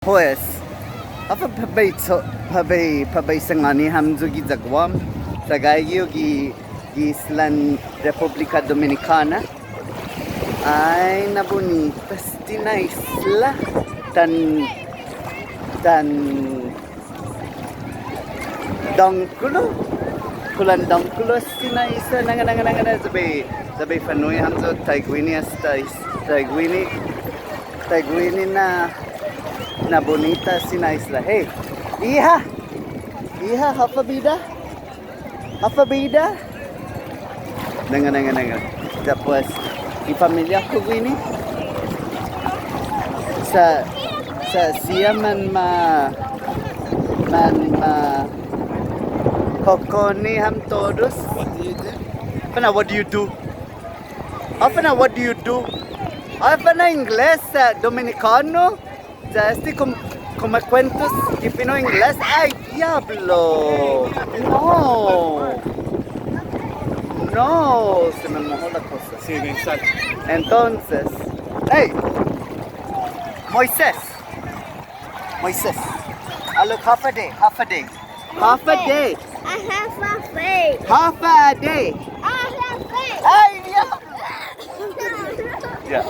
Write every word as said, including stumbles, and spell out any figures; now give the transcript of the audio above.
Pues, håfa para bai cho-, para bai, para bai sangåni hamyo giya Guam, sa' gaige yu' gi, gi islan Republika Dominikåna. Ai, na bunita este na isla. Tan, tan dångkolo. Kulan dångkolo este na isla. Nangga, nangga, nangga, nangga. Ya bai, ya bai fa'nu'i hamyo taiguini esta is-, taiguini. Taiguini na, na bunita este na isla. Hey, hija. Hija, håfa bida? Håfa bida? Nangga, nangga, nangga. Ya pues, i familia-ku guini. Sa', sa' siha man ma-, man makokonne' ham todos. Håfa na, what do you do? Håfa na, what do you do? Håfa na Ingles sa' Dominikånu? Ya este cum-, cumekuentos gi fino' Ingles. Ai, diablo. No. No, se me mojó la cosa. Sí, bien sal. Entonces, hey, Moisés. Moisés. I look håfa adai, håfa adai. Håfa adai. I have a face. Håfa adai. I have face. Ai, diablo. Ya.